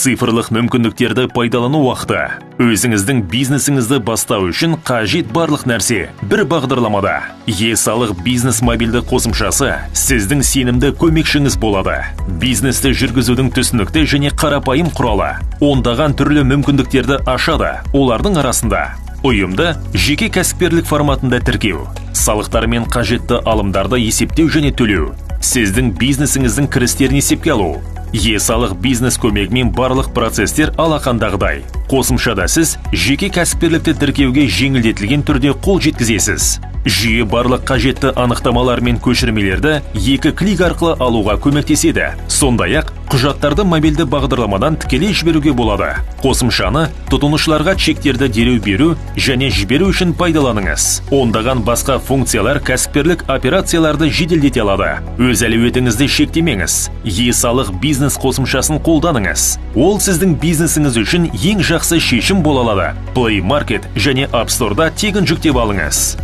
Цифрлық мүмкіндіктерді пайдалану уақыты. Өзіңіздің бизнесіңізді бастау үшін қажет барлық нәрсе бір бағдарламада. Е-салық бизнес мобильді қосымшасы сіздің сенімді көмекшіңіз болады. Бизнесті жүргізудің түсінікті және қарапайым құралы. Ондаған түрлі мүмкіндіктерді ашады. Олардың арасында ұйымды жеке кәсіпкерлік форматында тіркеу, салықтар мен қажетті алымдарды есептеу және төлеу, сіздің бизнесіңіздің кірістерін есепке алу. Е-салық бизнес көмегімен барлық процестер алақандағыдай. Қосымшада сіз жеке кәсіпкерлікті тіркеуге жеңілдетілген түрде қол жеткізесіз. Жүйе барлық қажетті анықтамалар мен көшірмелерді екі клик арқылы алуға көмектеседі. Сондай-ақ құжаттарды мобильді бағдарламадан тікелей жіберуге болады. Қосымшаны тұтынушыларға чектерді дереу беру және жіберу үшін пайдаланыңыз. Ондаған басқа функциялар кәсіпкерлік операцияларды жеделдете алады. Өз әлеуетіңізді шектемеңіз. Е-салық бизнес қосымшасын қолданыңыз. Ол сіздің бизнесіңіз үшін ең жақсы шешім бола алады. Play Market және App Store'да тегін жүктеп алыңыз.